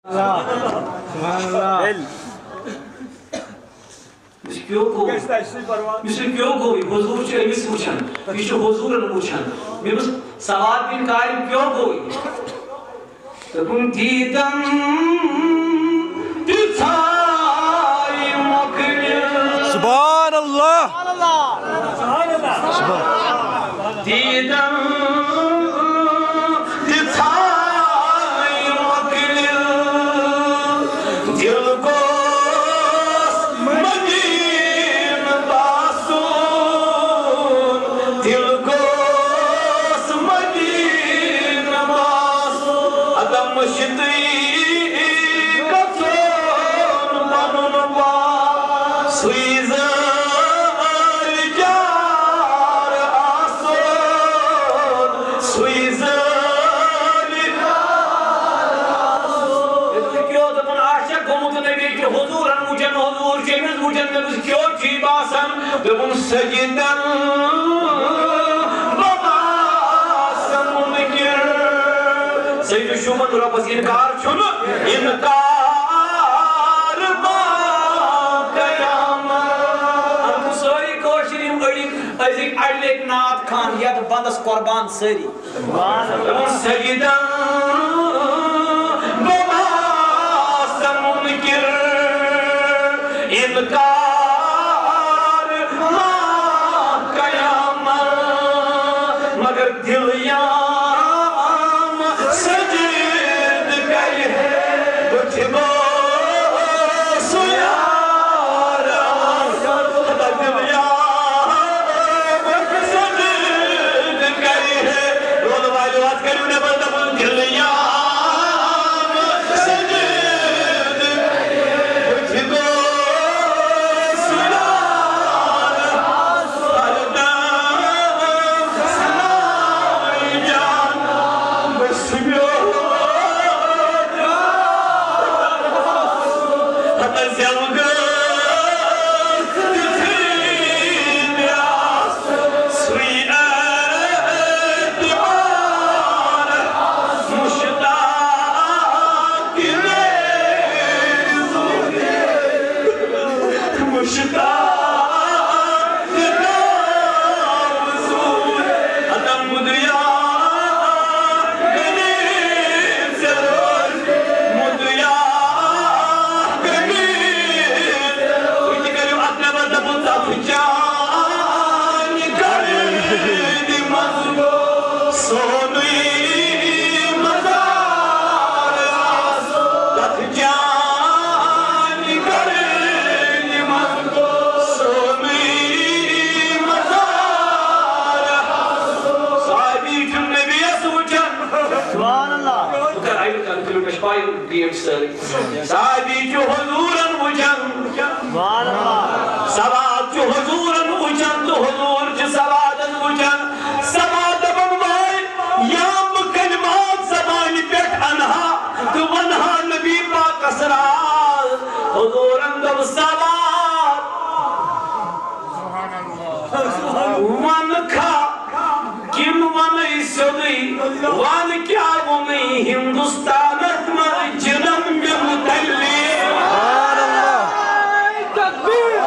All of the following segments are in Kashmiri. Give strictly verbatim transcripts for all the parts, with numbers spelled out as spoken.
سبحان اللہ۔ یُس کیٛو گوٚو، یُس یہِ کیٛو گوٚو، یہِ حضوٗر چھُ أمِس وٕچھان، یہِ چھُ حضوٗرن وٕچھان۔ مےٚ دوٚپُس، سواد بن کارب کیٛو گوٚو یہِ؟ دوٚپُن، دیٖدم تہِ ژھایہِ مۄکلہِ۔ سبحان اللہ۔ دیٖدم تہِ ژھایہِ مۄکلہِ۔ دِل گوٚژھ مدیٖنہٕ باسُن، دِل گوٚژھ مدیٖنہٕ باسُن۔ ادم مٔشِتٕے گژھُن پنُن پان، سُے زٲلۍ چار آسُن، سُے زٲلۍ۔ مےٚ دوٚپُس، کیٛو؟ دوٚپُن، اَتھ چھا گوٚمُت نبی چھُ حضوٗرن وٕچھان، حضوٗر چھُ أمِس وٕچھان۔ مےٚ دوٚپُس، کیٛو چھُے باسان؟ دوٚپُن، سجدن بہٕ باسہٕ مُنکِر۔ سجدٕ شوٗبن رۄبس اِنکار چھُنہٕ، اِنکار ما قیامت۔ اَتھ گوٚو سٲری کٲشِر یِم أڑِکۍ أزِکۍ اَڑِ لَٹہِ نعت خان یَتھ بندس قۄربان سٲری۔ سجدن بہٕ باسہٕ مُنکِر، اِنکار ما قیامت۔ مگر دِل یام سجدٕ کرِ ہے، بُتھِ گوٚو سُہ یار۔ دِل یام سجدٕ کرِ ہے، رولہٕ والٮ۪و اَتھ کٔرِو نٮ۪بر، دَپُن، دِل یام سجدٕ کرِ ہے، بُتھِ گوٚو سُہ یار۔ مشتاق تہِ گوٚو ظہور، ختم مُدریا گٔلی ژےٚ روز، مُدریا گٔلی۔ تُہۍ تہِ کٔرِو اَتھ نٮ۪بر، دَپُن، تَتھ چانہِ گرِ منٛز گوٚو سونُے مزار۔ تَتھ چانہِ گرِ منٛز گوٚو سونُے مزار۔ صحابی چھُ نبیَس وٕچھان۔ سبحان اللہ۔ بہٕ کَرٕ اَمہِ کَتھِ، تُلِو مےٚ چھِ پَے ڈیٹ سٲرٕے۔ صحابی چھُ حضوٗرَن وٕچھان۔ سبحان اللہ۔ سواد چھُ حضوٗرَن وٕچھان تہٕ حضوٗر چھِ سوادَس وٕچھان۔ سواد دَپان، واے، یا بہٕ کلمات زبانہِ پٮ۪ٹھ اَنہٕ ہا تہٕ وَنہٕ ہا نبی پاکَس راز۔ حضوٗرَن دوٚپ، سواد، وَنہٕ کھا کِنہٕ وَنَے سیوٚدُے؟ وَن کیٛاہ ووٚنُے ہِندُستانَس منٛز جِنَن مےٚ مُتعلِق؟ سبحان اللہ۔ تکبیر۔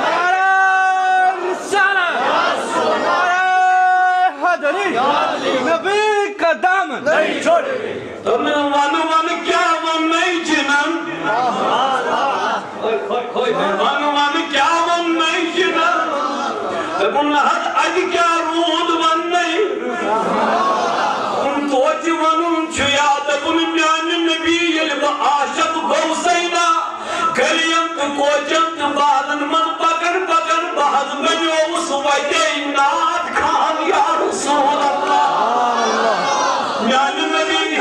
نعرہ رسالت۔ نعرہ حیدری۔ نبی کا دامن نہیں چھوڑے۔ دوٚپُن، وَن، وَن کیٛاہ ووٚنُے جِنَن؟ وَن، وَن کیٛاہ ووٚنُے جِنَن؟ دوٚپُن، نہ حظ، اَتہِ کیٛاہ روٗد وَننَے؟ دوٚپُن، توتہِ وَنُن چھُ یا۔ دوٚپُن، میٛانہِ نبی ییٚلہِ بہٕ عاشق گوٚوسَے نا، گلیَن تہٕ کوچَن تہٕ بازَن منٛز پَکان پَکان بہٕ حظ بَنیووُس وَتے نعت خان یا رسول اللہ۔ میٛانہِ نبی،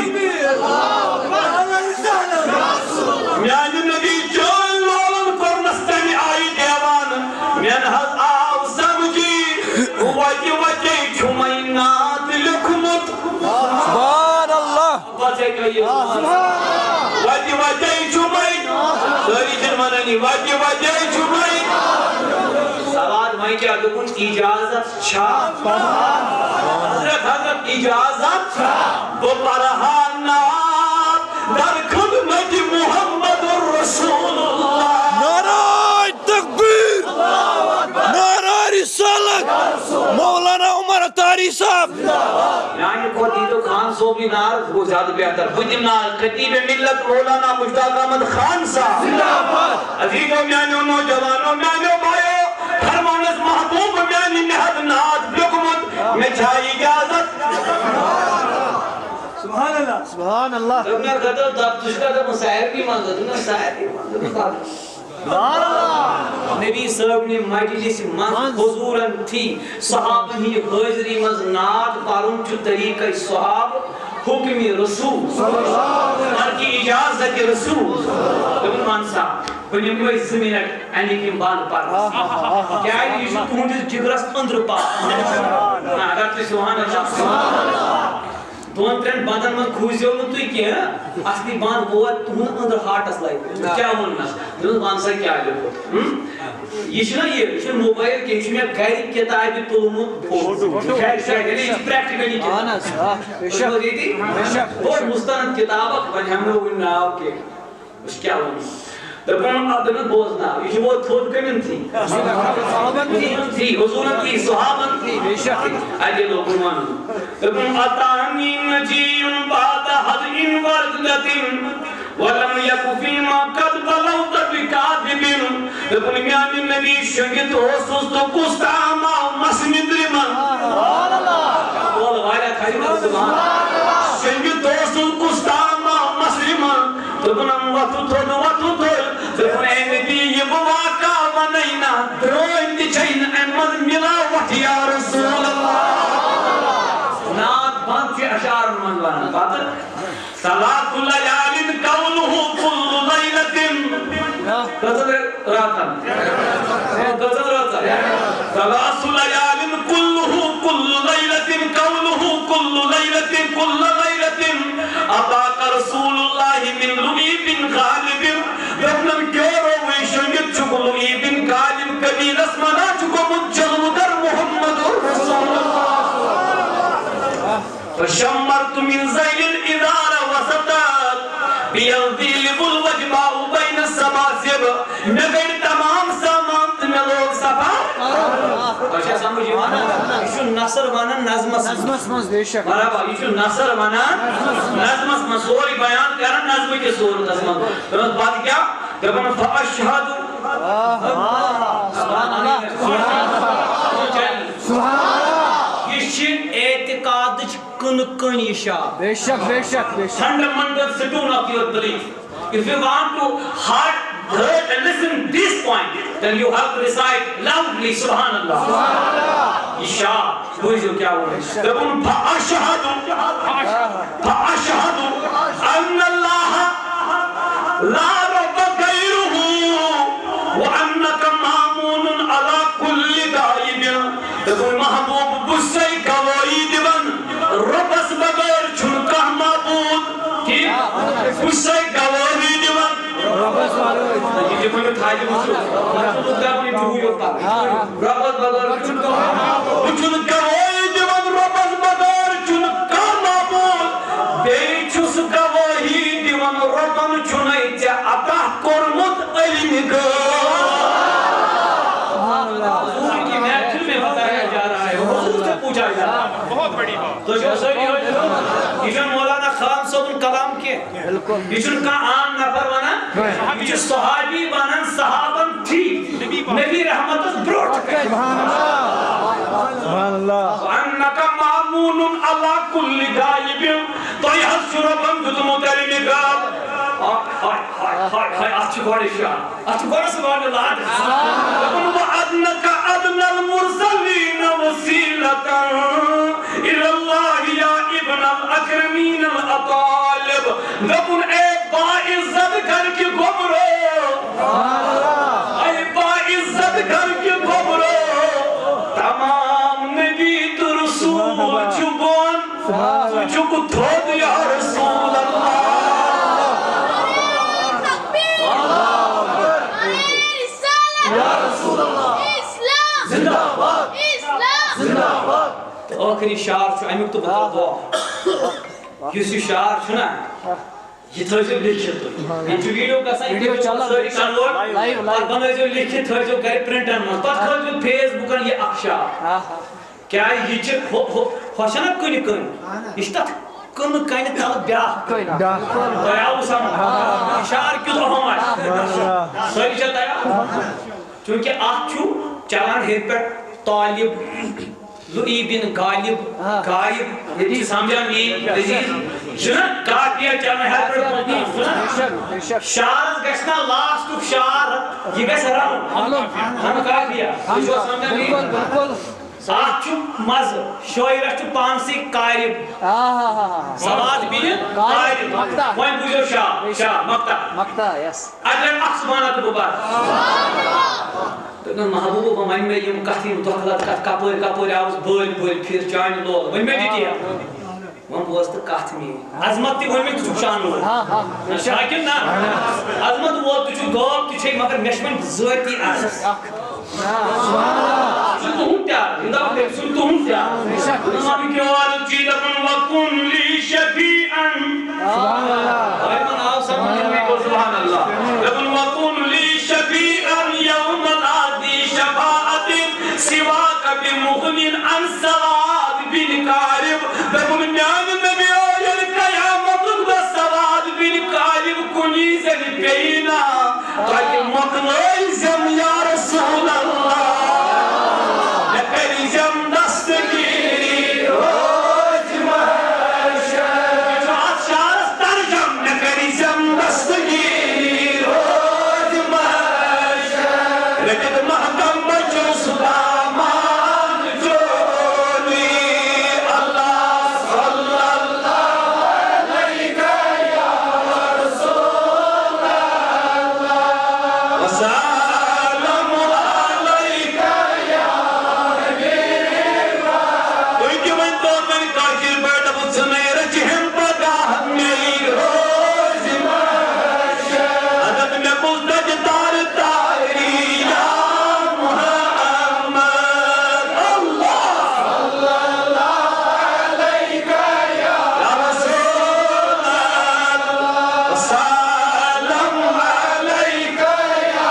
میٛانہِ نبی چٲنۍ لولَن کوٚرنَس تَمہِ آیہِ دیوانہٕ۔ مےٚ نہ حظ آو سَمجھی، وَتہِ وَتے چھُمَے نعت لیوٚکھمُت۔ سبحان اللہ۔ وَتہِ وَتے چھُمَے۔ سٲری چھِنہٕ وَنٲنی، وَتہِ وَتے چھُمَے۔ سواد وۄنۍ کیٛاہ دوٚپُن، اِجازت چھا؟ حضرت، حضرت، اِجازت چھا؟ بہٕ پَرٕ ہا نعت درخہٕ امہِ کھۄتہٕ دیٖتو خان صٲبنٕے نار، گوٚو زیادٕ بہتر۔ بہٕ دِمہٕ نار خطیب ملت مولانا مشتاق احمد خان صاحب۔ زندہ باد۔ عزیزو میانیو، نوجوانو میانیو بایو، فرمانس محبوب میانہِ مہد ناد لیوٚکھمُت، مےٚ چھا اجازت؟ سبحان اللہ۔ سبحان اللہ۔ دوٚپمَس، دَپان، دَپ، ژٕ چھُکھا دَپان سارنٕے منٛز؟ دوٚپمَس، سارنٕے منٛز۔ دوٚپمَس، بَس۔ نبی صٲبنہِ مجلسہِ منٛز حضوٗرن تھی صحابن ہٕنٛدِ حٲضری منٛز نعت پرُن چھُ طریٖقے صحابہٕ، حُکمِ رسول، بلکہِ اجازت رسول۔ دوٚپُن، وَن سا، بہٕ نِمہٕ وۄنۍ زٕ منٹ اَمِکۍ یِم بنٛد پرنس۔ کیٛازِ یہِ چھُ تُہنٛدِس جگرس أنٛدرٕ پتھ۔ نہ، اگر تُہۍ سبحان اللہ۔ دۄن ترٛٮ۪ن بندن منٛز کھوٗژیو نہٕ تُہۍ کینٛہہ، اصلی بند ووت تُہُنٛد أنٛدر ہارٹس لگہِ۔ کیٛاہ ووٚننس؟ دوٚپُن، وَن سا کیٛاہ لیوٚکھُتھ؟ ہُم؟ یہِ چھُنہ یہِ، یہِ چھُنہٕ موبایل کینٛہہ، یہِ چھُ مےٚ گرِ کِتابہِ تُلمُت فوٹو۔ فوٹو۔ شاید، شاید، یعنی یہِ چھِ پریکٹیکلی کِتاب۔ اہن حظ، آ، بے تُہۍ چھِو شک۔ ییٚتی؟ بے شک، بے بٔڑ شک۔ مُستند کِتاب اکھ، وۄنۍ ہٮ۪مہٕ نہٕ وٕنہِ ناو کینٛہہ۔ أسۍ کیٛاہ وَنو؟ دَپان، اَتھ دَپان بوزناو، یہِ چھُ ووت تھوٚد کٔمِن تھی؟ صحابن تھی۔ حضوٗرن تھی، صحابن تھی۔ بے شک۔ اَتہِ لوگُن وَنُن۔ دَپان، "أتاني نجي بعد هدم وردة ولم يك فيما قد بلوت بكاذب۔" دَپان، میٛانہِ نبی شۄنٛگِتھ اوسُس تہٕ کُس تام آو مسہِ نِدرِ منٛز۔ بول، واریاہ تھاوِ سبحان اللہ۔ شۄنٛگِتھ اوسُس کُس تام آو مسہِ منٛز۔ دوٚپُن، "وۄتھُن تھوٚد، وۄتھُن تھوٚد۔" دوٚپُن، "اے نبی، یہِ بہٕ واقعہ وَنَے نہ، درٛٲنۍ تہِ چھَے نہٕ اَمہِ منٛز مِلاوَٹھ، یا رسول اللہ۔" نعت بنٛد چھِ اشعارَن منٛز وَنان۔ پَتہٕ، "ثلاث ليال قوله كل ليلة۔" کٔژَن راتَن؟ کٔژَن راتَن؟ ثلاث ليال قوله كل ليلة، قوله كل ليلة، كل ليلة أتاك رسول الله من لؤي بن غالب۔ دوٚپنَن، کیٛاہ رووُے شۄنٛگِتھ چھُکھ لؤی بن غالب قبیلس منٛز چھُ گوٚمُت جلوٕ در محمد رسول اللہ۔ فشمرت من ذيل الإزار وسطت بيدي لبو الوجباء بين السباسب۔ مےٚ گٔے تمام سامان تہٕ مےٚ لوگ سفر۔ تۄہہِ چھا سمجھ یِوان؟ یہِ چھُ نثر ونان نظمس منٛز۔ نظمس منٛز، بے شک۔ مرحبا، یہِ چھُ نثر ونان نظمس منٛز، سورُے بیان کران نظمہٕ کِس صوٗرتس منٛز۔ تہٕ پتہٕ کیٛاہ؟ دَپان، فأشهد۔ سبحان اللہ۔ سبحان اللہ۔ یہِ چھِ اعتقادٕچ کٕنہٕ کٔنۍ یہِ شعر۔ بے شک، بے شک، بے شک۔ Fundamental stone of your belief. If you want to heart, hear and listen this point, then you have to recite loudly, سبحان اللہ۔ یہِ شعر، بوٗزِو کیٛاہ ووٚن۔ دَپُن، فأشهد، فأشهد أن الله لا رب غيره وأنك مأمون على كل غائب۔ دوٚپُن، محبوب، بہٕ چھُسَے گوٲہی دِوان، رۄبَس بغٲر چھُنہٕ کانٛہہ معبوٗد۔ ٹھیٖک؟ بہٕ چھُسَے گوٲہی دِوان۔ یہِ تہِ ؤنِو، تھاوِ وٕچھِو۔ پَتہٕ چھُ لُکھ دَپان، یہِ چھُ ہُہ یوت کَران۔ رۄبَس بغٲر چھُنہٕ کانٛہہ معبوٗد۔ بہٕ چھُس گوٲہی دِوان، رۄبَس بغٲر چھُنہٕ کانٛہہ معبوٗد۔ بیٚیہِ چھُس گوٲہی دِوان، رۄبَن چھُنَے ژےٚ عطا کوٚرمُت علمِ غٲب۔ حضور کی محفل میں بتایا جا رہا ہے، حضور سے پوچھا جا رہا ہے۔ بہت بڑی بات۔ تُہۍ چھِو سٲری حٲضِر؟ یہِ چھُنہٕ مولانا خان صٲبُن کلام کینٛہہ۔ بِلکُل۔ یہِ چھُنہٕ کانٛہہ عام نفر وَنان۔ یہِ چھُ صحابی وَنان، صحابن تھی نبی رحمتس برٛونٛٹھ کَنہِ۔ سبحان اللہ۔ سبحان اللہ۔ وأنك مأمون على كل غائب۔ تۄہہِ حظ چھُ رۄبن دیُتمُت علمِ غٲب۔ ہاے، ہاے، ہاے، ہاے، ہاے، اَتھ چھُ گۄڈٕ شاہ۔ اَتھ چھُ گۄڈٕ سبحان اللہ۔ دوٚپُن، وأدناك أدنى المرسلين وسيلة إلى الله يا ابن الأكرمين الأطالب۔ دوٚپُن، اے باعزت گرکہِ گوٚبرو، اے باعزت گرکہِ گوٚبرو، تمام نبی تہٕ رسول چھُ بۄن۔ ژٕ چھُکھ تھوٚد یا رسول اللہ۔ یا رسول اللہ۔ زندہ باد۔ زندہ باد۔ تہٕ ٲخری شعر چھُ اَمیُک تہٕ بہٕ ترٛاوٕ دعا۔ یُس یہِ شعر چھُنہ، یہِ تھٲیزیو لیکھِتھ تُہۍ۔ یہِ چھُ ویٖڈیو گژھان، یہِ ویٖڈیو کٔرۍزیو چلان۔ سٲری کنوٲٹ۔ Live, live. پَتہٕ بَنٲیزیو لیکھِتھ، تھٲیزیو گرِ پرنٹن منٛز۔ پَتہٕ کھٲلزیو فیس بُکن یہِ اکھ شعر۔ آ، آ۔ کیٛازِ یہِ چھِ ہُہ، ہُہ، ہۄ چھَنہ کٕنہِ کٕنۍ، یہِ چھِ تَتھ کٕنہٕ کَنہِ تَلہٕ بیٛاکھ کٕنۍ۔ بیٛاکھ کٕنۍ۔ تۄہہِ آوٕ سَمٕجھ؟ اِشارٕ کیُتھ اَہَم آسہِ۔ سٲری چھا تیار؟ چوٗنٛکہِ اَتھ چھُ چَلان ہیٚرِ پٮ۪ٹھ طالب، لُعی بِن غالب، آ۔ غایب، ییٚتہِ چھِ سَمجھان میٛٲنۍ عزیٖز، چھُنہ قافیہ چَلان ہیٚرِ پٮ۪ٹھ بۄن تام، چھُنہ؟ بے شک، بے شک۔ شعرَس گژھِ نہ لاسٹُک شعر، یہِ گژھِ رَلُن۔ رَلُن۔ ہَم قافیہ، تُہۍ چھِوا سَمجھان میٛٲنۍ؟ بِلکُل، بِلکُل۔ اَتھ چھُ مَزٕ، شٲعرَس چھُ پانسٕے قارب۔ آ ہا ہا ہا۔ سواد بِن قارب۔ قارب۔ مقطع۔ وۄنۍ بوٗزِو شاہ، شاہ، مقطع۔ مقطع، یس۔ اَتہِ رَٹہِ اَکھ سُبحان اللہ تہٕ بہٕ بَس۔ دوٚپُن، محبوٗب، وۄنۍ وَنہِ مےٚ یِم کَتھٕ، یِم دۄکھٕ لَتہٕ کَتھٕ، کَپٲرۍ کَپٲرۍ آوُس بٔلۍ بٔلۍ پھِر چانہِ لولہٕ۔ ؤنۍ مےٚ ڈِٹیل۔ وۄنۍ بوز تہٕ کَتھ میٛٲنۍ۔ عظمت تہِ ؤنۍ مےٚ، ژٕ چھُکھ شانہٕ وول۔ ہاں، ہاں۔ نہ، شاکر نہ۔ عظمت وول تہِ چھُ، غٲب تہِ چھے، مگر مےٚ چھُ وۄنۍ ذٲتی عرض۔ اکھ۔ سُہ چھُ تُہُنٛد تہِ عرض، یہِ دَپُن تٔمۍ سُنٛد تُہُنٛد تہِ عرض۔ بے شک، بے شک۔ دَپان کیٛاہ عرض چھُ یہِ؟ دَپان، "وَكُن لِّي شَفِيعًا۔" سبحان اللہ۔ وۄنۍ وَن آو سَمجھ، یِمَے گوٚو سبحان اللہ۔ دَپان، "وَكُن لِّي شَفِيعًا يَوْمَ لَا ذِي شَفَاعَةٍ سِوَاكَ بِمُغْنٍ عَنْ سَوَادٍ بِنْ كَارِبٍ۔" دوٚپُن، میانہِ نبی، ییٚلہِ قیامتُک دۄہ سواد بِن کارِب کُنی زٔنۍ پیٚیہِ نا، تۄہہِ مۄکلٲوزٮ۪م یا رسول اللہ، مےٚ کٔرۍزٮ۪م دستگیٖری روزِ محشر۔ یہِ چھُ اَتھ شعرس ترجم، مےٚ کٔرۍزٮ۪م دستگیٖری روزِ محشر۔ رٔٹِتھ محکم بچو سُہ دامان چولی۔ اللہ صلی اللہ علیہ یا رسول اللہ۔ وسلم علیہ یا حبیب اللہ۔ تُہۍ تہِ ؤنۍ تو وۄنۍ کٲشِر پٲٹھۍ، دوٚپُن، ژٕ نَے رٔچھِ ہٮ۪م پگاہ مےٚ روزِ محشر۔ حضرت مےٚ کُس دَجہِ تار تاری یا محمد۔ اللہ۔ صلی اللہ علیہ یا رسول اللہ۔ سلام علیک یا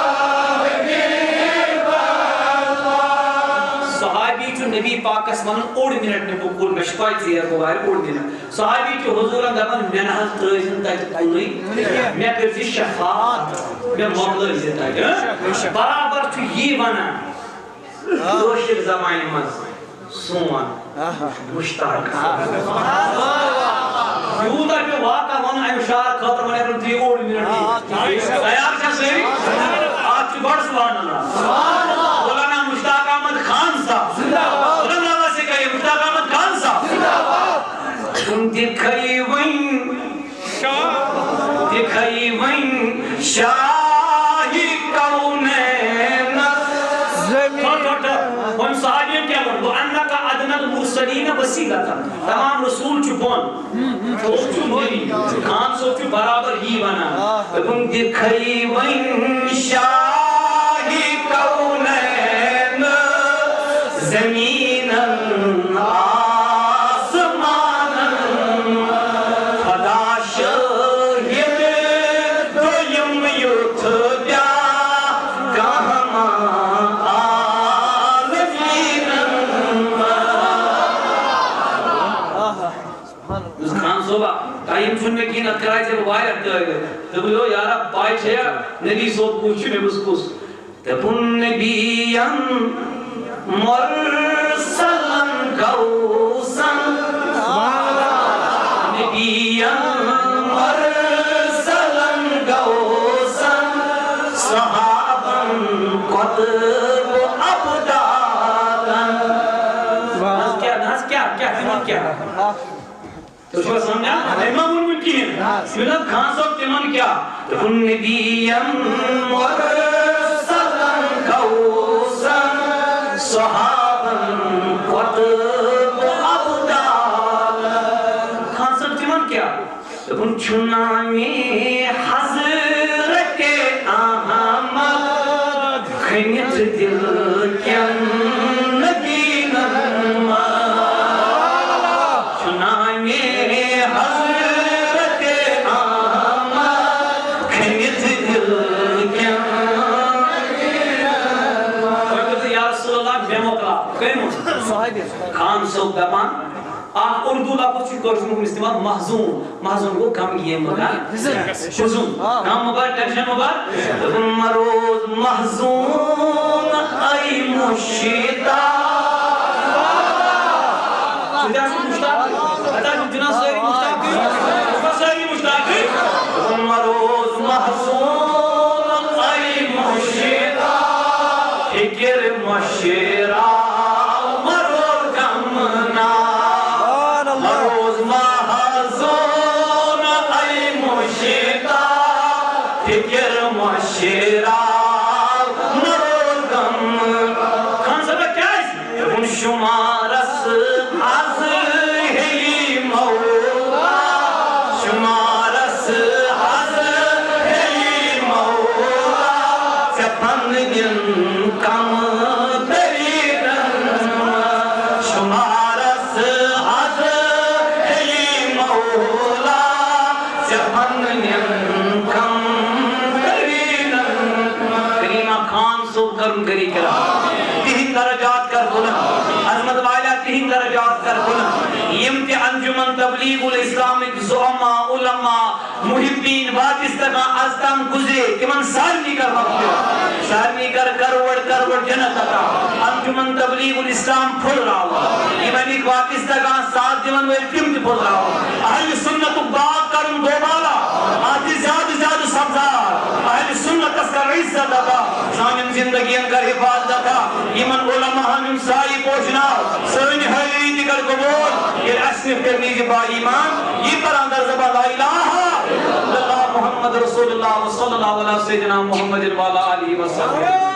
حبیب اللہ۔ صحابی چھُ نبی پاکس ونان، اوٚڑ منٹ نہٕ بہٕ کوٚر، مےٚ چھُ پَے ژیر گوٚو واریاہ، اوٚڑ منٹ۔ صحابی چھُ حضوٗرن دَپان، مےٚ نہ حظ ترٛٲوزِ نہٕ تَتہِ کُنُے، مےٚ کٔرۍزِ شفاعت، مےٚ مۄکلٲوزِ تَتہِ، ہہ؟ برابر چھُ یی وَنان کٲشِر زبانہِ منٛز سون مُشتاق۔ یوٗتاہ مےٚ واقعہ ووٚن اَمہِ شعرٕ خٲطرٕ، وۄنۍ اگر تُہۍ اوٚڑ منٹ دِیِو۔ تیار چھا سٲری؟ اَتھ چھُ گۄڈٕ سبحان اللہ۔ مولانا مشتاق احمد خان صاحب۔ بلند آواز سے کہیے، مشتاق احمد خان صاحب۔ تم دکھائی وۄنۍ، دکھائی وۄنۍ شاہی کونین۔ ٹھہر، ٹھہر، ٹھہر۔ وۄنۍ صحابین کیٛاہ ووٚن؟ وَأَنَّكَ أَدْنَى الْمُرْسَلِينَ وَسِيلَةً۔ تمام رسول چھُ بۄن۔ ژٕ چھُکھ نبی۔ خان صٲب چھُ برابر یی وَنان۔ دوٚپُن، دِکھَے وۄنۍ شاہی کونین، زمیٖنن آسمانن، خدا شٲہِد دوٚیِم یُتھ بیٛاکھ کانٛہہ ما عالمیٖنن منٛز۔ خان صٲبا، ٹایم چھُنہٕ مےٚ کِہیٖنۍ، اَتھ کَران ژےٚ بہٕ واریاہ تعٲریٖف۔ دوٚپُن، یو یارا، پَے چھےٚ یا نبی صٲب کُس چھُ؟ مےٚ دوٚپُس، کُس؟ دوٚپُن، نبیَن مرسلن غوثن۔ نبیَن مرسلن غوثن، صحابن قطب ابدالن۔ نہ حظ کیٛاہ، نہ حظ کیٛاہ، کیٛاہ تِمن کیٛاہ؟ تُہۍ چھِوا سمجھان؟ أمۍ ما ووٚن وُنہِ کِہیٖنۍ؟ نہ حظ۔ یہِ نہٕ خان صٲب تِمن کیٛاہ؟ دوٚپُن، نبیَن مرسلن غوثن، صحابن قطب ابدالن۔ خان صٲب تِمن کیٛاہ؟ دوٚپُن، چھُ ناوِ حضرت احمد کھٔنِتھ دِل کٮ۪ن ندیٖنن منٛز۔ چھُ ناوِ حضرت احمد کھٔنِتھ دِل کٮ۪ن ندیٖنن منٛز۔ وۄنۍ دوٚپُن، یا رسول اللہ، مےٚ مۄکلاو۔ کٔمۍ ووٚن؟ صحابی۔ ہم سب دپان، اکھ اردو لفظ چھُ کٲشرِس منٛز استعمال، محزون۔ محزون گوٚو غمگیٖن مگر حزن۔ غم مگر ٹینشن مگر۔ مروز محزون اے مشتاق۔ سُہ تہِ حظ چھُ مشتاق۔ اَتہِ حظ چھِ جناب سٲری مشتاقٕے۔ سٲری مشتاقٕے۔ مروز محزون اے مشتاق۔ فکر مشرا مرو غمنا۔ سبحان اللہ۔ مروز محزون اے مشتاق۔ فکر مشرا مرو غمنا۔ خان صٲب، کیٛازِ؟ دوٚپُن شمارس از ہیٚیی مولا، شمارس از ہیٚیی مولا، ژےٚ پننٮ۪ن کم تریٖنن منٛز۔ شمارس از ہیٚیی مولا، ژےٚ پننٮ۪ن کم تریٖنن منٛز۔ کریمہ خان صٲب کرن کری کرم۔ تہنٛدۍ درجات کر بلند۔ عظمت والا تہنٛدۍ درجات کر بلند۔ یِم تہِ انجمن تبلیغ الاسلامٕکۍ زعما، علما، محبین وابستگان از تام گزرے، تِمن سارنٕے کر مغفرت۔ سارنٕے کر کروڑ کروڑ جنت عطا۔ انجمن تبلیغ الاسلام پھٔہلاو۔ یِم امیِکۍ وابستگان ساتھ دِوان وٲلۍ تِم تہِ پھٔہلاو۔ اہل سنتُک باغ کرُن دوبالا۔ اتھ دِ زیادٕ زیادٕ سبزار۔ اہل سنتس کر عزت عطا۔ سانٮ۪ن زندگین کر حفاظت عطا۔ یِمن علماہن ہُنٛد سایہِ پوشناو۔ سٲنۍ حٲضری تہِ کر قبول۔ ییٚلہِ اسہِ نِش تیٚلہِ نیٖزِ با ایمان۔ یہِ پران در زبان لا الہ الا اللہ محمد رسول اللہ وصلی اللہ علی سیدنا محمد وعلی آلہ وصحبہ۔